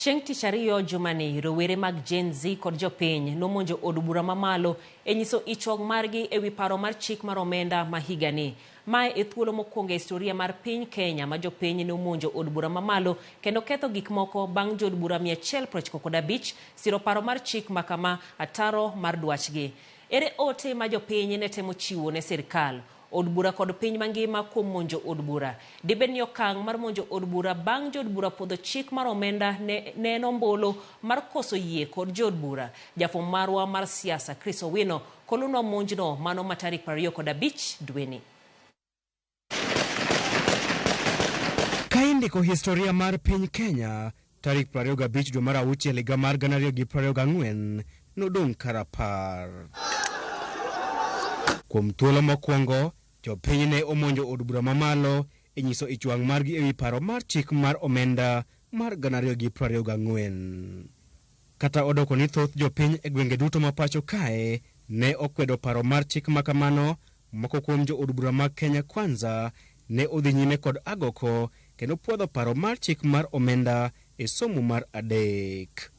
Chieng' Tich Ariyo jumani, rowere mag Gen Z kod jopiny nomonjo od bura mamalo e nyiso ich wang' margi e wi paro mar chik mar omenda ma higani. Mae e thuolo mokwongo e historia mar piny Kenya ma jopiny nomonjo od bura mamalo kendo ketho gik moko bang' jood bura 195 siro paro mar chik ma kama ataro mar dwachgi. Ere ote ma jopiny ne temo chiwo ne sirkal, od bura kod piny mangima kuom monjo od bura? Dibed ni okang' mar monjo od bura bang' jood bura puodho chik mar omenda ne, ne en ombulu mar koso yie kod jood bura? Jafwambo marwa mar siasa Chris Owino kolonwa monjno mano ma tarik 25 dweni. Ka indiko historia mar piny Kenya, tarik 25 dwe mar auchiel higa mar 2024 nodong' ka rapar. Kuom thuolo mokwongo, jopiny ne omonjo od bura mamalo e nyiso ich wang' margi ewi paro mar chik mar omenda mar 2024. Kata odoko ni thoth jopiny e gwenge duto ma pacho kae ne okwedo paro mar chik ma kamano, moko kuom jo od bura mag Kenya Kwanza ne odhi nyime kod agoko kendo puodho paro mar chik mar omenda e somo mar adek.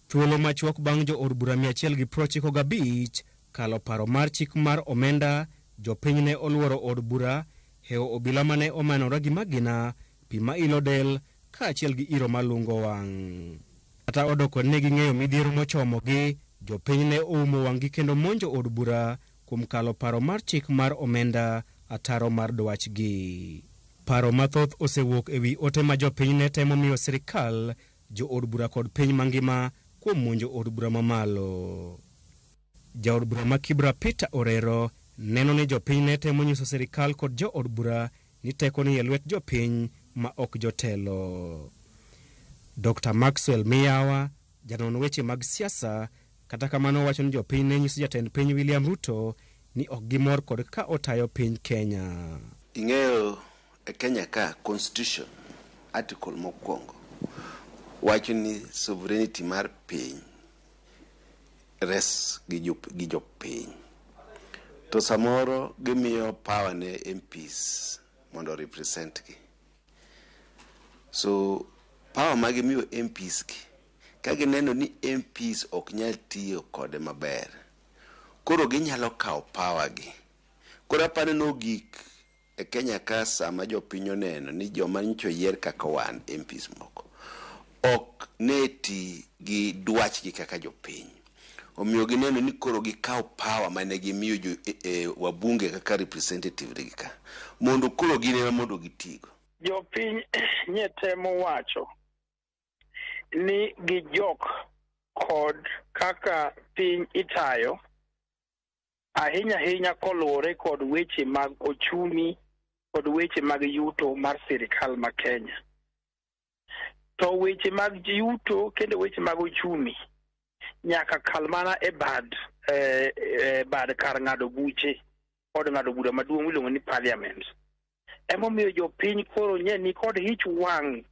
Thuolo machuok bang' jo od bura 195 kalo paro mar chik mar omenda, jopiny ne oluoro od bura, hewo obila mane omanore gi magina, pi ma ilo del kaachiel gi iro malungo wang'. Kata odoko ni ne ging'eyo midhiero mochomogi, jopiny ne oumo wang'gi kendo monjo od bura kuom kalo paro mar chik mar omenda ataro mar dwachgi. Paro mathoth osewuok e wi ote ma jopiny ne temo miyo sirkal, jo od bura kod piny mangima kuom monjo od bura mamalo. Jaod bura ma Kibra Peter Orero neno ni jopiny ne temo nyiso sirkal kod jo od bura ni teko ni e lwet jopiny ma ok jotelo. Dr. Maxwell Miyawa, janon weche mag siasa, kata kamano wacho ni jopiny ne nyiso jatend piny William Ruto ni ok gimor kod kaka otayo piny Kenya. Ing'eyo e Kenya ka constitution article mokwongo wacho ni sovereignty mar piny res gi jopiny. To samoro gimiyo power ne MPs mondo represent gi. So power ma gimiyo MPs gi, ka gineno ni MPs ok nyal tiyo kode maber, koro ginyalo kawo power gi. Koro aparo ni ogik e Kenya ka sama jopiny oneno ni joma nyocha oyier kaka wan MPs moko ok ne ti gi dwachgi kaka jopiny. Omiyo gineno ni koro gikaw power mane gimiyo jo wabunge kaka representative gi ka mondo koro gin ema mondo gitigo. Jopiny nye temo wacho ni gijok kod kaka piny itayo, ahinya ahinya koluwore kod weche mag ochumi kod weche mag yuto mar sirikal ma Kenya. To weche mag yuto kendo weche mag ochumi nyaka kal mana e bad, bad kar ng'ado buche od ng'ado bura maduong' miluongo ni parliament. Emomiyo jopiny koro nye ni kod ich wang'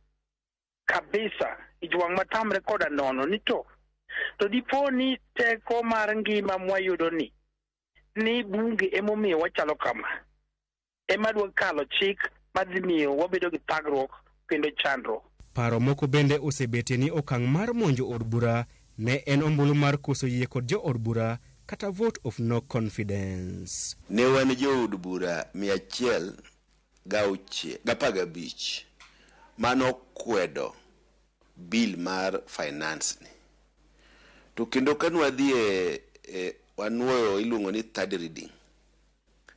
kabisa, ich wang' matamre koda nono ni to dipo ni teko mar ngima mwayudo ni ni bunge emomiyo wachalo kama, ema dwa kalo chik madhi miyo wabedo gi thagruok kendo chandruok. Paro moko bende osebetie ni okang' mar monjo od bura ne en ombulu mar koso yie kod jo od bura kata vote of no confidence. Ne wan jood bura mia achiel gapar gabich manokwedo bill mar finance ni. To kendo ka nwadhi e wanuoyo iluongo ni third reading.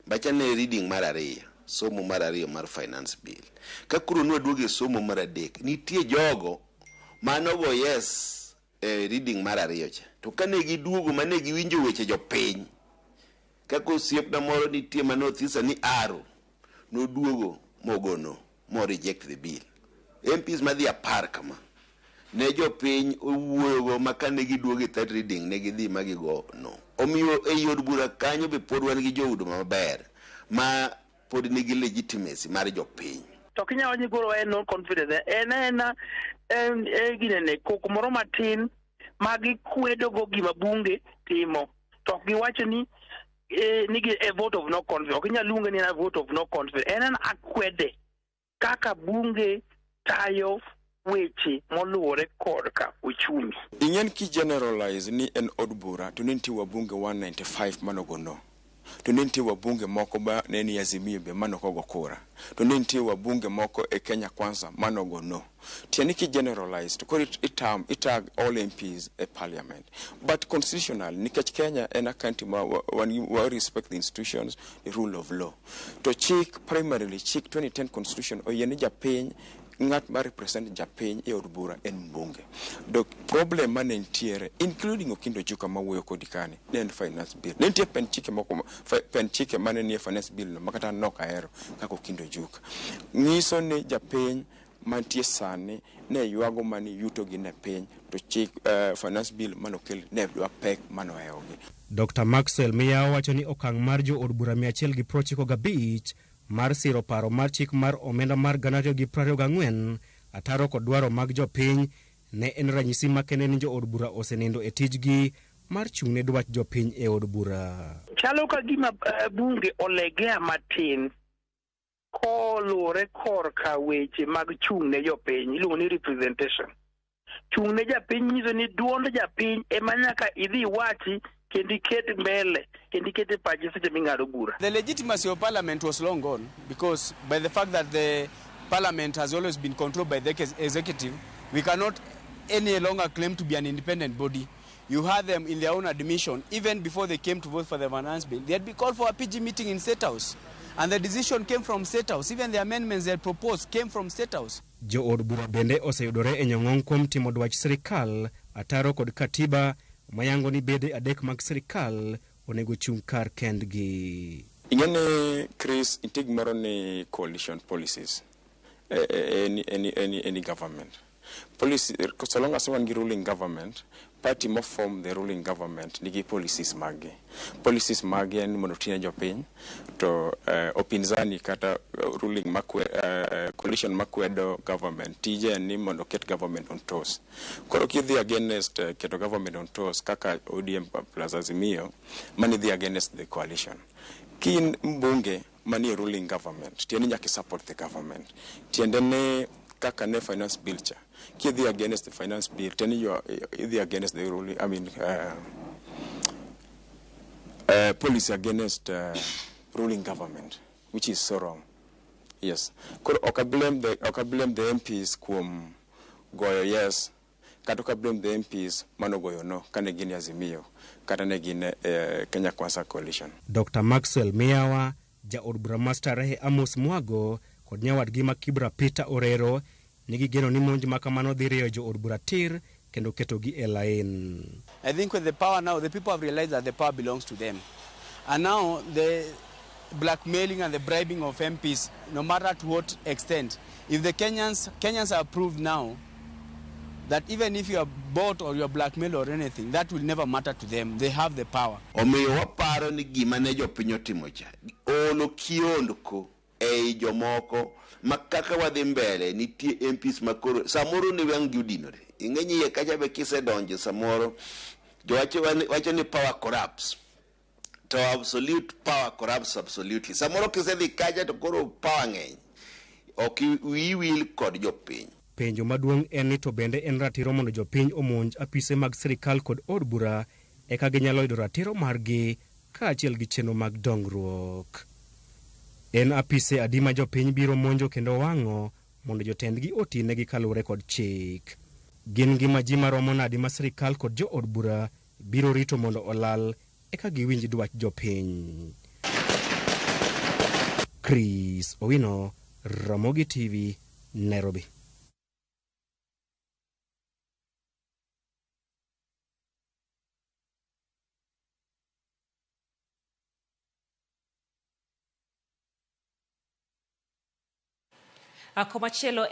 Bacha ne reading mar ariyo, somo mar ariyo mar finance bill. Ka koro nwaduogo e somo mar adek, nitie jogo manogo yes e reading mar ariyo cha. To kane giduogo mane giwinjo weche jopiny, kaka osiepna moro nitie mane othisa ni Aro, noduogo mogono, mo reject the bill. MPs madhi 10 kama, ne jopiny owuoyogo ma kane giduogo e third reading ne gidhi ma gigo no. Omiyo ei od bura kanyo be pod wan gi jood maber ma pod nigi legitimacy mar jopiny. To ok inyal wacho ni koro en no confidence, en aena en ginene koko moro matin ma gikwedogo gima bunge timo, to ok giwacho ni ni gi a vote of no confidence. Ok inyal luonge ni en a vote of no confidence, en an akwede kaka bunge tayo weche moluwore korka uchumi. Ing'en ki generalize ni en od bura to ne nitie wabunge 195 manogo no. To ne nitie wabunge moko ma ne ni Azimio be manok ogo kura. To ne nitie wabunge moko e Kenya Kwanza manogo no. Tiende ki generalize to koro itam itag all MPs e parliament. But constitutional, nikech Kenya en a country ma wa respect the institutions, the rule of law. To chik primarily chik 2010 constitution oyie ni japiny ng'at ma represent japiny e od bura en mbunge. Dok problem mane nitiere including Okindo Ojuka mawuoyo kodi kani ne en finance bill. Ne nitie pen chike moko pen chike mane nie finance bill no makata an ok ahero kaka Okindo Ojuka. Nyiso ni japiny mantie sani ne ywago mani yuto gi ne piny to chik finance bill manokel ne dwa pek manohewogi. Dr. Maxwell Miyawo wacho ni okang' mar jo od bura 195 mar siro paro mar chik mar omenda mar 2024 ataro kod dwaro mag jopiny ne en ranyisi makende ni jo od bura osenindo e tijgi mar chung' ne dwach jopiny e od bura. Chalo ka gima bunge olegea matin koluwore korka weche mag chung' ne jopiny iluongo ni representation. Chung' ne japiny nyiso ni duond japiny ema nyaka idhi iwachi kendo iket mbele kendo iket e pachi seche ming'ado bura. The legitimacy of parliament was long gone because by the fact that the parliament has always been controlled by the executive, we cannot any longer claim to be an independent body. You had them in their own admission, even before they came to vote for the finance bill, they had been called for a PG meeting in State House. And the decision came from State House. Even the amendments they had proposed came from State House. Jo od bura bende oseyudore e nyong'ong kuom timo dwach sirikal ataro kod katiba mayango ni bede adek mag sirikal onego chung' kar kendgi. Ing'e Chris, nitie gimoro ni coalition policies any government. Policy, so long as wan gi ruling government, party mo form the ruling government nigi policies maggi. Policies maggi en mondo otine jopiny, to opinzani kata ruling makwe, coalition makwedo government, tije en ni mondo oket government on toes. Koro kidhi against keto government on toes kaka ODM plus Azimio, mani dhi against the coalition. Kin mbunge manie ruling government, tiende nyaka support the government. Tiende ne kaka ne finance bill cha. Kidhi against the finance bill, then you are idhi against the ruling, I mean, policy against ruling government, which is so wrong. Yes. Koro ok blame the MPs kuom goyo yes, kata ok blame the MPs mano goyo no, kane gin Azimio, kata ne gin Kenya Kwanza coalition. Dr. Maxwell Miyawa, ja od bura ma Starehe Amos Mwago kod nyawadgi ma Kibra Peter Orero nigi geno ni monj ma kamano dhi rieyo jo od bura tir kendo ketogi e lain. I think with the power now, the people have realized that the power belongs to them. And now the blackmailing and the bribing of MPs, no matter to what extent, if the Kenyans are proved now that even if you are bought or you are blackmailed or anything, that will never matter to them. They have the power. Omiyo waparo ni gima ne jopiny otimo cha, olo kiondko ei jomoko ma kaka wadhi mbele nitie MPs makoro samoro ne wang' gi odinore. Ing'e iye kacha be kisedonjo samoro jowacho wacho ni power corrupts. To absolute power corrupts absolutely. Samoro kisedhi kacha to koro power ng'eny. Ok wiyi wil kod jopiny. Penjo maduong' en ni to bende en ratiro mondo jopiny omonj apise mag sirikal kod od bura eka ginyalo yudo ratiro margi kaachiel gi chenro mag dongruok. En apise adi ma jopiny biro monjo kendo wang'o mondo jotendgi otinegi kaluwore kod chik. Gin ngima ji maromo nadi ma sirikal kod jo od bura biro rito mondo olal eka giwinj dwach jopiny. Chris Owino, Ramogi TV, Nairobi. Komachielo.